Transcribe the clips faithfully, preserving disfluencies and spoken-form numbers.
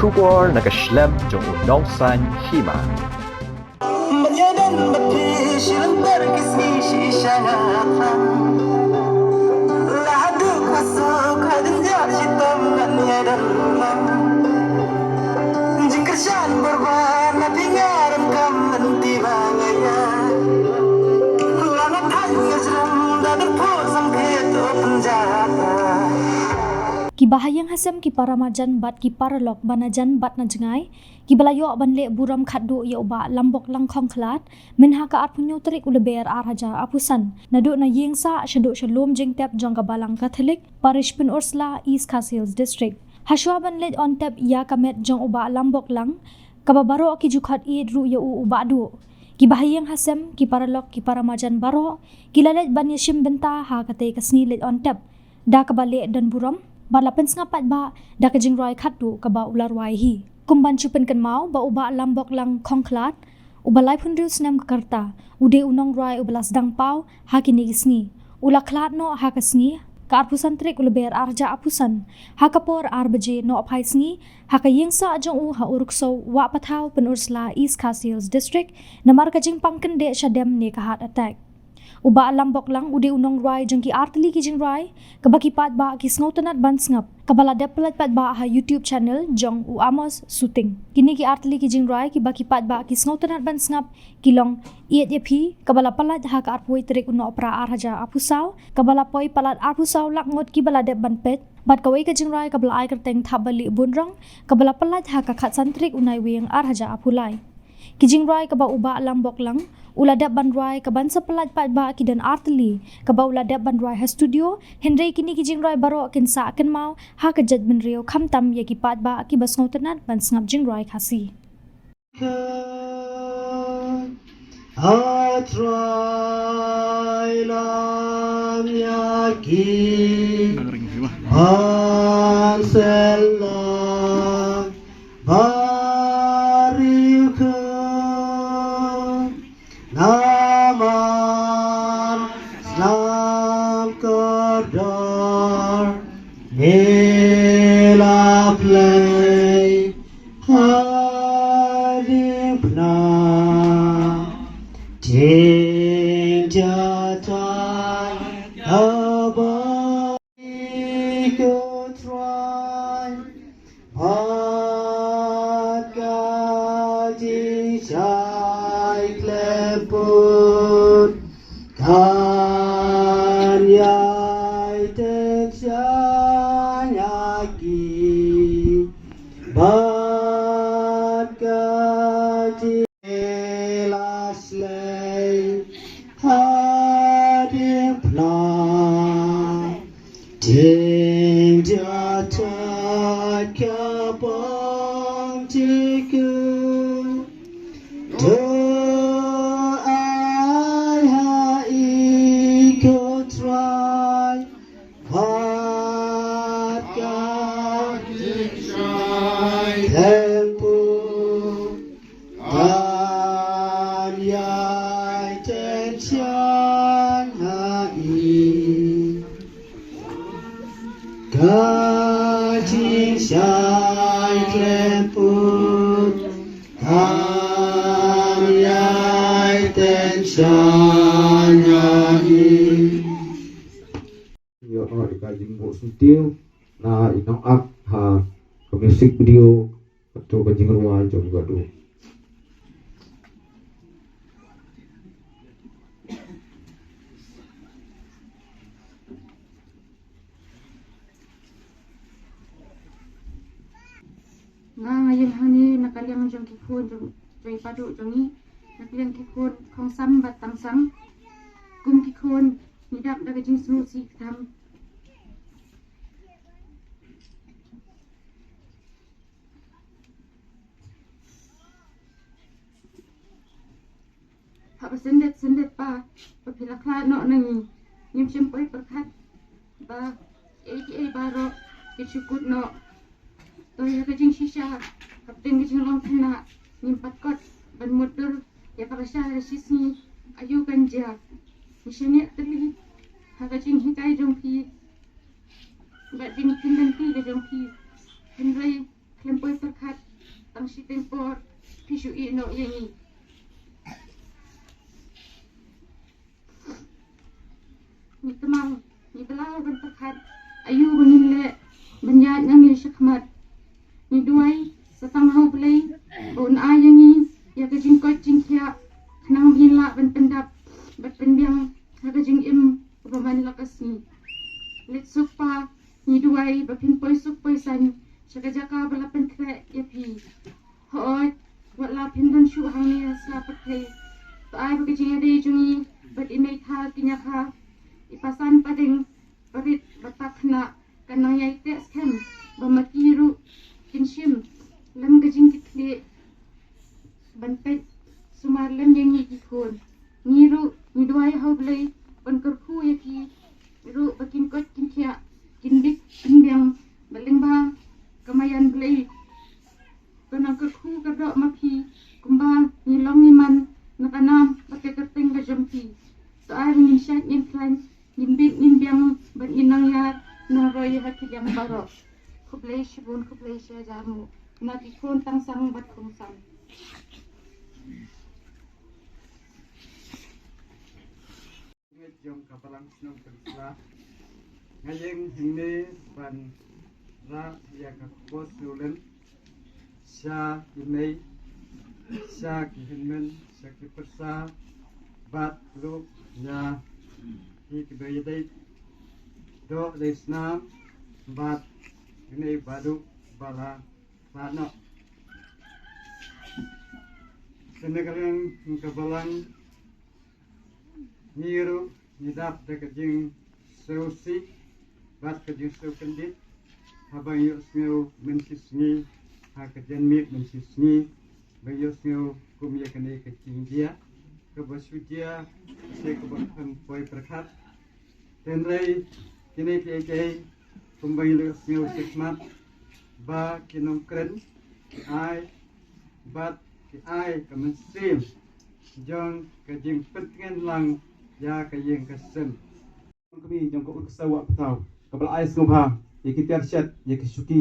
Khubor na ka shlem jong u nongsan hima. Ban ïadon bad phi shi lynter ki sngi shisha nga khlem. La haduh ka suk hadien jot shitom ban ïadon lang. Jingkyrshan bor ba na phi nga donkam lynti ba nga ïa. La nga thait nga jrong da dyrphuh samkhiat u pynjah. Ki bahaïing hasem, ki para marjan bad ki paralok ba na jan bad na jngai, kiba la ïoh ban leh burom khatduh ïa u Bah Lambok Lang Khongkhlad, mynha ka arphew hynñiew tarik u Lber ar hajar arphew san, naduh na ïing sah shaduh sha lum jingtep jong ka Balang Katholik, Parish Pynursla, East Khasi Hills District. Hashwa ban leit on tep ïa ka met jong u Bah Lambok Lang, kaba baroh ki ju khot ïeit ruh ïa u u Bah Duh, ki bahaïing hasem, ki paralok, ki para marjan baroh, ki la leit ban ïashim bynta ha katei ka sngi leit on tep, da kaba leh don burom bad la pynsngap paidbah da ka jingrwai khatduh kaba u la rwai hi. Kum ban shu pynkynmaw ba u Bah Lambok Lang Khongkhlad, uba laiphew hynriew snem ka rta, u dei u nongrwai uba la sdang paw ha kine ki sngi. U la khlad noh ha ka sngi ka arphew san tarik u Lber ar hajar arphew san, ha ka por ar baje nohphai sngi, ha ka ïing sah jong u ha Urksew Wahpathaw, Pynursla, East Khasi Hills District, namar ka jingpang kyndit shadem ne ka heart attack. U Bah Lambok Lang u dei u nongrwai jong ki artylli ki jingrwai, kaba ki paidbah ki sngewtynnad ban sngap, kaba la dep pyllait paidbah ha YouTube channel jong u Amos Suting. Kine ki artylli ki jingrwai kiba ki paidbah ki sngewtynnad ban sngap ki long Ïeit ïa phi, kaba la pyllait ha ka arphew wei tarik u Nohprah ar hajar arphew saw, kaba la poi palat arphew saw lak ngut kiba la dep ban peit, bad kawei ka jingrwai kaba la ai kyrteng Thap Balieh Bun Rong, kaba la pyllait ha ka khatsan tarik u Naiwieng ar hajar arphew lai. Ki jingrwai kaba u Bah Lambok Lang u la dep ban rwai, kaban sa pyllait paidbah ki don artylli kaba u la dep ban rwai ha studio, hynrei kine ki jingrwai baroh kin sah kynmaw ha ka jaitbynriew, khamtam ïa ki paidbah kiba sngewtynnad ban sngap jingrwai Khasi. A Trai, lam ïa ki ban sel lang ba riewkhuid. Namar slam kordor me la play ha diengphna. Jingjia Trai haba ko Trai, bad ka jingshai khlem put kan ïai tynshai ïa ki, bad ka jing la slei ha diengphna. Jingjia Trai ka bang jingkut. To ai ha i ko Trai, bad ka jingshai khlem put kan ïai tynshai ha i. Ka jingshai khlem put kan ïai tynshai ha i. Ïoh noh ïa ka jingbuh syntiew na i nongak ha ka music video kato ka jingrwai jong i Bah Duh. Nga, nga ïeng hangne na ka liang jong ki khun jong, jong i Bah Duh jong ngi, na ka liang ki khun Khongsam bad Tangsang. Kum ki khun ngi dap da ka jingsngewsih kthang. Haba syndet syndet pa, ba phi la khlad noh na ngi, ngim shym poi pyrkhat ba kiei kiei baroh ki shu kut noh. To ïa ka jingshisha, hapdeng ka jinglong khynnah, ngim pat kot ban mutdur ïa ka lashai la shisngi aïu kan jia. Ngi shaniah tylli ha ka jinghikai jong phi bad jingpynlynti ka jong phi. Hynrei khlem poi pyrkhat Shiteng por phi shu ïeh noh ïa ngi. Ngi tmang, ngi bla ban pyrkhat aïu ba ngin leh ban ïaid nangne shakhmat. Ngi duwai sa tang ha U Blei ba un ai ïa ngi ïa ka jingkoit jingkhiah khnang ba ngin lah ban pyndap bad pynbiang ha ka jingim kaba man la ka sngi. Leit suk Pa, ngi duwai ba phin poi suk poi saiñ sha ka jaka ba la pynkhreh ïa phi. Hooid, wat la phin don shuh hangne ha sla pyrthei, to ai ba ka jingïadei jong ngi bad i Meitha Kynja Kha, i Pasan Pading, Barit bad Pa Khynnah kan nang ïai teh skhem ba ma ki ruh kin shim lem ka jingkitkhlieh ban peit sumar lem ïa ngi ki khun. Ngi ruh ngi duwai ha U Blei ban kyrkhu ïa ki ruh ba kin koit kin khiah, kin dik kin biang, bad lyngba ka maïan Blei to nang kyrkhu kyrdoh ma phi kumba ngi long ngi man na ka nam bad ka kyrteng ka jong phi. To ai ba ngin shait ngin khlaiñ, ngin bit ngin biang bad ngin nang ïar nang roi ha ki liang baroh. Khublei shibun, khublei shihajar nguh na ki khun tang sang bad kong sang. Jong ka Balang Shnong Pynsla. Nga ïeng hangne ban rah ïa ka khubor sngewlem sha ki mei, sha ki hynmen, sha ki pyrsa, bad ruh ïa ki kiba ïadei doh dei snam bad kine baroh ba la rah noh. Kane ka liang ka balang ngi ruh ngi dap da ka jingsngewsih bad ka jingsngewkyndit haba ngi ïohsngew mynshisngi ha ka janmiet mynshisngi ba ngi ïohsngew kum ïa kane ka jingjia kaba shu jia sha kaba kham poi pyrkhat. Hynrei kine kiei kiei kumba ngi la ïohsngew shakhmat ba ki nongkren ki ai bad ki ai ka mynsiem jong ka jingpyntngen lang ïa ka ïing ka sem. Kmie jong ka Urksew Wahpyntau kaba la ai sngewbha ïa ki tiar shet, ïa ki shuki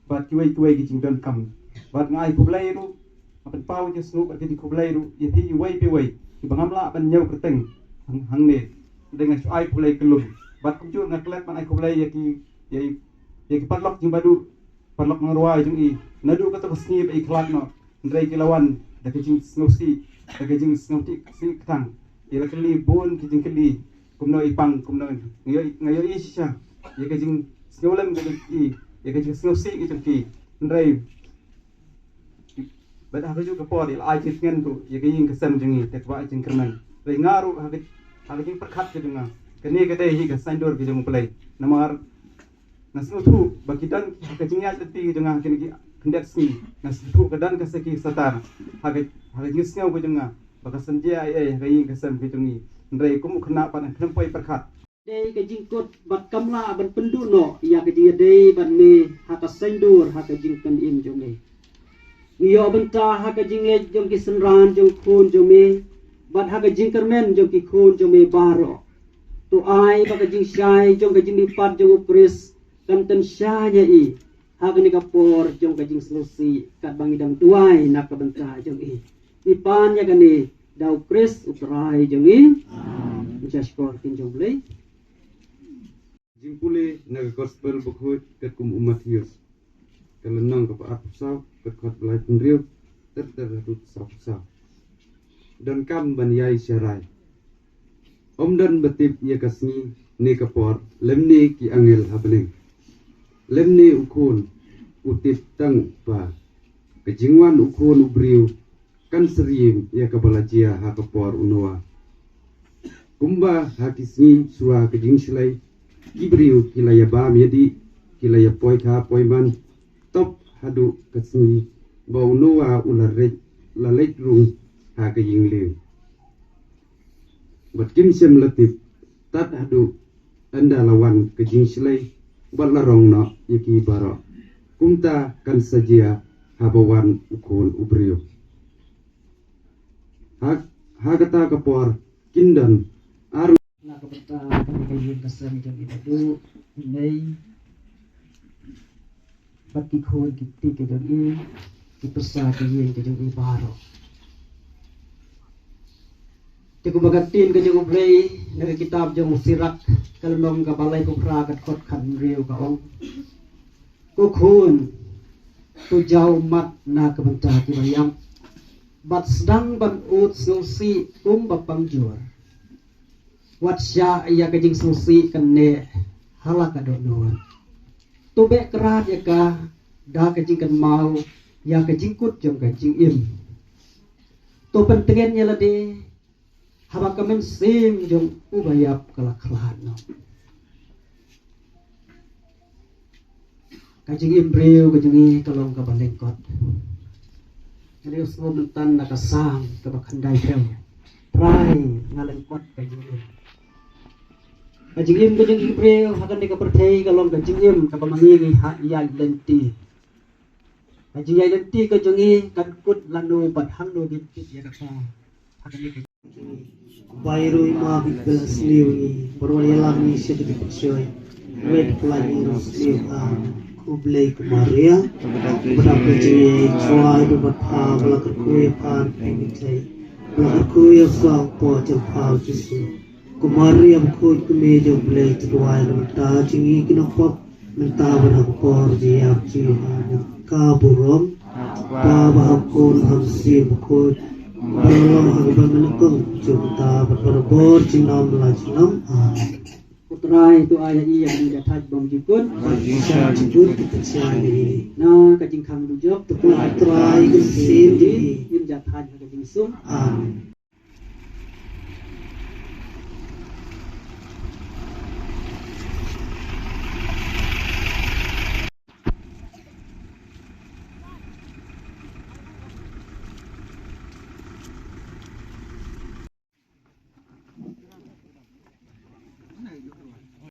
bad kiwei kiwei ki jingdonkam. Bad nga ai khublei ruh, nga pynpaw ïa ki sngewbha bad ki jingkhublei ruh ïa phi iwei pa iwei kiba ngam lah ban ñiew kyrteng hang, hangne. Dei nga shu ai khublei kyllum bad kumjuh nga klet ban ai khublei ïa ki, ïa, ïa ki paralok jingbaduh, paralok nongrwai jong i, naduh kato ka sngi ba i khlad noh. Hynrei ki la wan da ka jingsngewsih, da ka jingsngewsih kthang. I la kylli bun ki jingkylli, kumno i pang, kumno, nga ïoh, nga ïohi shisha ïa ka jingsngewlem ka jong ki, ïa ka jingsngewsih ka jong ki. Hynrei bad ha kajuh ka por i la ai jingtngen ruh ïa ka ïing ka sem jong ngi, te kaba ai jingkyrmen. Hynrei nga ruh ha ka, ha ka jingpyrkhat ka jong nga, kane ka dei hi ka saiñdur ka jong U Blei. Namar nga sngewthuh ba ki don ha ka jingïaid lynti ka jong nga ha kine ki khyndiat sngi. Nga sngewthuh ka don ka sakhi satar ha ka, ha ka jingsngew ka jong nga ba ka san jia ei ei ha ka ïing ka sem ka jong ngi. Hynrei kum u khynnah pat nga khlem poi pyrkhat. Dei ka jingkut bad kam lah ban pynduh noh ïa ka jingïadei bad me ha ka saiñdur ha ka jingpynim jong me. Ngi ïoh bynta ha ka jingleit jong ki synran jong khun jong me bad ha ka jingkyrmen jong ki khun jong me baroh. To ai ba ka jingshai jong ka jingmihpat jong U Khrist kan tynshai ïa i ha kane ka por jong ka jingsngewsih katba ngi dang duwai na ka bynta jong i. Ngi pan ïa kane da U Khrist U Trai jong ngi. Amen. Ngi shukor kin jong U Blei. Jingpule na ka Gospel bakhuid katkum u Mathaios, ka lynnong kaba arphew saw, ka dkhot ba laiphew hynriew, ter ter haduh sawphew saw. Donkam ban ïai sharai. Ym don ba tip ïa ka sngi ne ka por lymne ki angel ha bneng, lymne u Khun, u tip tang ba ka jingwan u Khun u briew kan syriem ïa kaba la jia ha ka por u Noah. Kumba ha ki sngi shuwa ka jingshlei, ki briew ki la ïabam ïadih, ki la ïapoikha poiman, top haduh ka sngi ba u Noah u la leit, la leit rung ha ka ïing lieng. Bad kim shym la tip tad haduh ynda la wan ka jingshlei bad la rong noh ïa ki baroh. Kumta kan sa jia haba wan u Khun u briew. Ha, ha kata ka por kin don ar na ka bynta ka ïing ka sem jong i Badu, i Mei bad ki khun ki kti ki jong i. pyrsa ka ïing ka jong i baroh. Te kumba ka ktien ka jong U Blei na ka kitab jong u Sirak ka lynnong kaba laiphew phra ka dkhot khathynriew ka ong, ko khun, to jaw ummat na ka bynta kiba ïap, bad sdang ban ud sngewsih kumba pang jur. Wat shah ïa ka jingsngewsih kane ha la ka dohnud. To beh krad ïa ka da ka jingkynmaw ïa ka jingkut jong ka jingim. To pyntngen ïa lade haba ka mynsiem jong uba ïap ka la khlad noh. Ka jingim briew ka jong ngi ka long kaba lyngkot. Nga la ïohsngew mynta na ka Salm kaba khyndaiphew, Trai, nga lyngkot ka jingim. Ka jingim ka jong ngi briew ha kane ka pyrthei ka long ka jingim kaba ma ngi ngi hap ïaid lynti. Ka jingïaid lynti ka jong ngi kan kut lano bad hangno ngin peit ïa kata ha kane ka jingim. Bai ruh ma bit bela sliu ngi, barwar ïalam ngi sha ka jingpynshoi. Wet pla ngi ruh sliu. Am, khublei ko Maria, ba dap ka jingïeit, Trai u don bad pha, ba la kyrkhu ïa pha ha pdeng ki thei, ba la kyrkhu ïa pha ha ka por jong pha u Jisu. Ko Maria bakhuid, ko Mei jong U Blei, to duwai ïa ngi mynta jong ngi ki nongpop, mynta bad ha ka por jingïap jong ngi. Ka burom, Kpa bad ha Khun bad ha Mynsiem Bakhuid, ba la long ha kaba nyngkong, jong mynta bad barabor, junom la junom. Amen. Ko Trai to ai ïa ngi ïa ka jingïathait bymjukut, bad jingshah jingkut ki pynshai ïa ngi na ka jingkhang dujok. To pynlong Trai ka mynsiem jong ngi, ngin ïathait ha ka jingsuk. Amen.